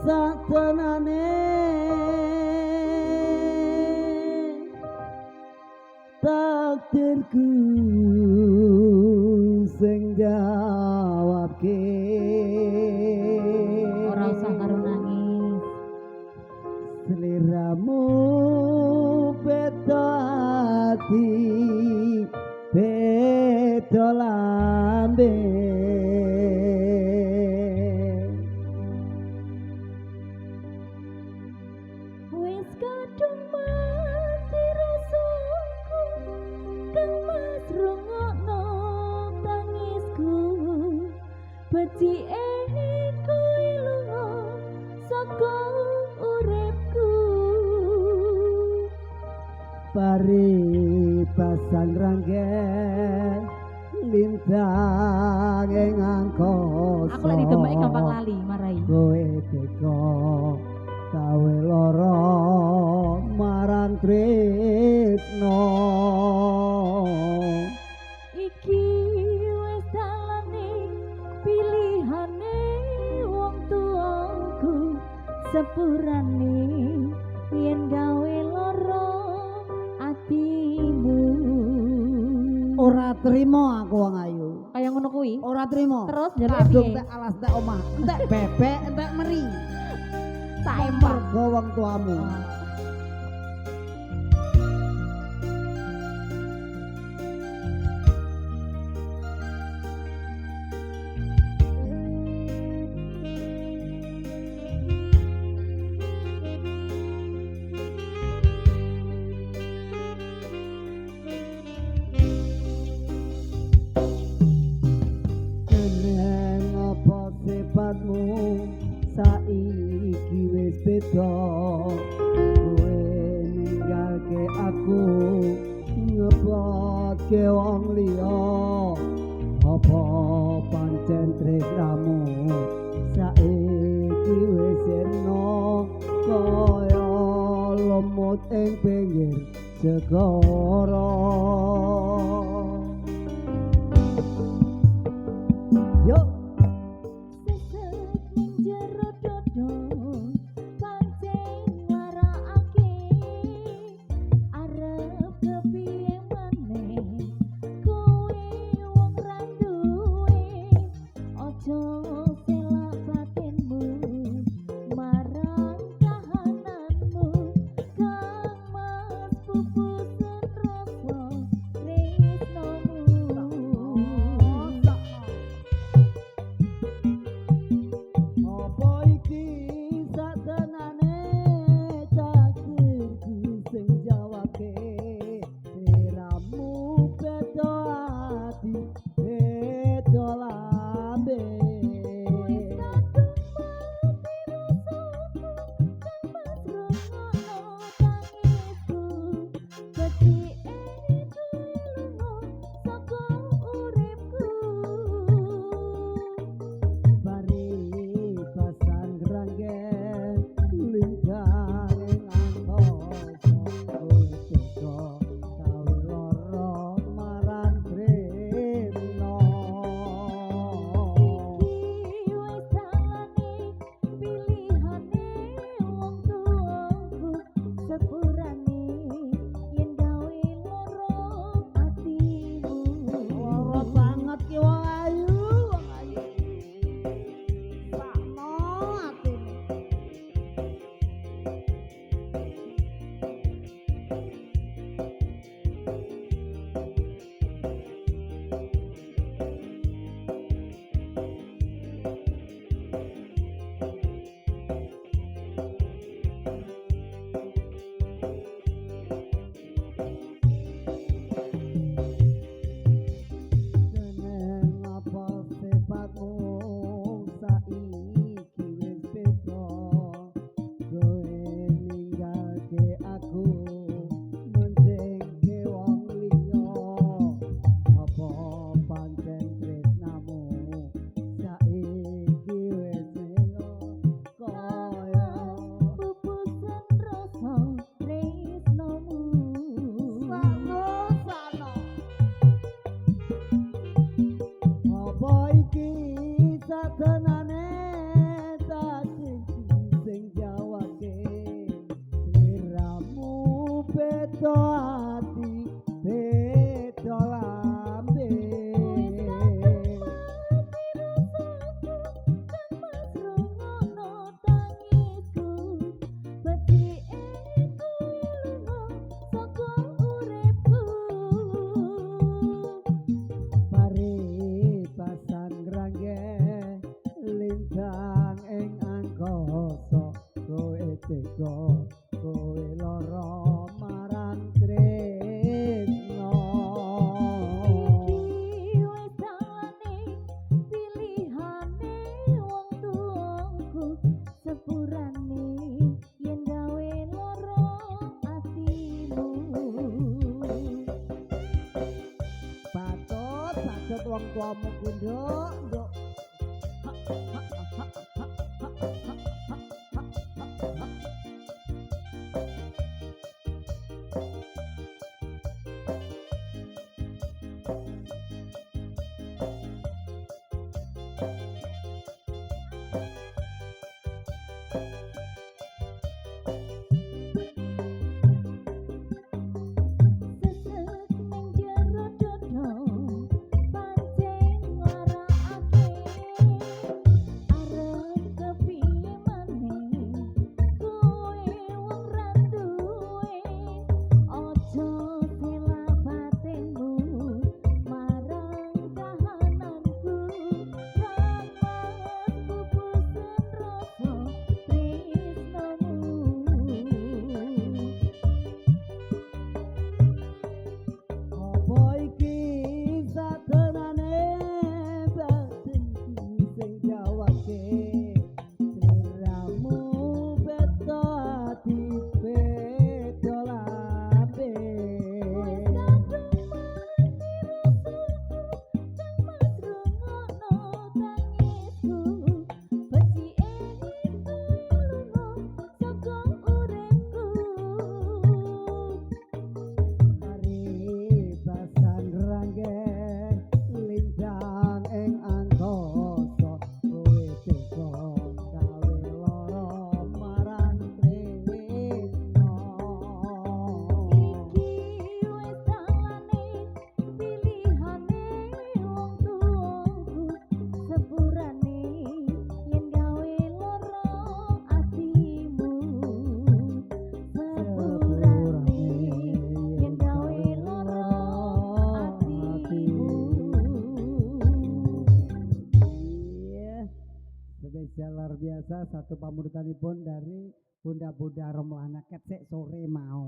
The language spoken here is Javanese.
Satenane takdirku sing jawabke. Ora usah karo nangis. Seliramu beda ati, beda lambe. Wis kadung mati rasaku, Kang Mas, rungokno tangisku. Becike kowe lunga saka uripku. Paribasan rangge lintang ing angkasa. Aku lek didemeki gampang lali marai. Kowe teka gawe lara marang tresno. Iki wis dalane pilihane wong tuaku, sepurane yen gawe lara atimu. Ora trimo aku, wong ayu. Kaya ngono kuwi. Ora trimo. Terus njaluk Kadung piye? entek alas, entek omah, entek bebek, entek meri. Sak emper. Mergo wong tuamu. Keneng apa sifatmu saiki wis beda? Kowe ninggalke aku, ngebotke wong liya. Apa pancen tresnamu saiki wis sirna kaya lumut ing pinggir segara? Yo. Sesek ning jero dodo pancen nglarakake, arep kepiye maneh, kowe wong ra duwe. Aja selak batinmu marang kahananmu, Kang Mas, pupusen rasa tresno. Beda ati, beda lambe. Wis kadung mati rasaku, kang Mas, rungokno tangisku. Becike kowe lunga saka uripku. Paribasan ngrangge lintang ing angkasa, kowe tega kowe lara marang tresna. Iki wis dalane pilihane wong tuaku, sepurane yen gawe lara atimu. Patut patut wong tuamu ki, Nduk, Nduk. Sesek ning jero dodo pancen nglarakake. Arep kepiye maneh, kowe wong ra duwe. Aja selak batinmu marang kahananku. Kang Mas, pupusen rasa tresnamu. Apa iki satenane batinku sing jawabke, sliramu beda ati, beda lambe. Wis kadung mati rasaku, kang Mas, rungokno tangisku. Becike kowe lunga saka uripku. Paribasan ngrangge lintang ing angkasa, kowe tega gawe lara marang tresna. Iki wis dalane pilihane wong tuaku, sepurane yen gawe lara atimu. Sepurane yen gawe lara atimu. Iya, spesial luar biasa satu pamuritanipun dari Bunda-bunda Romlana ket sik sore mau.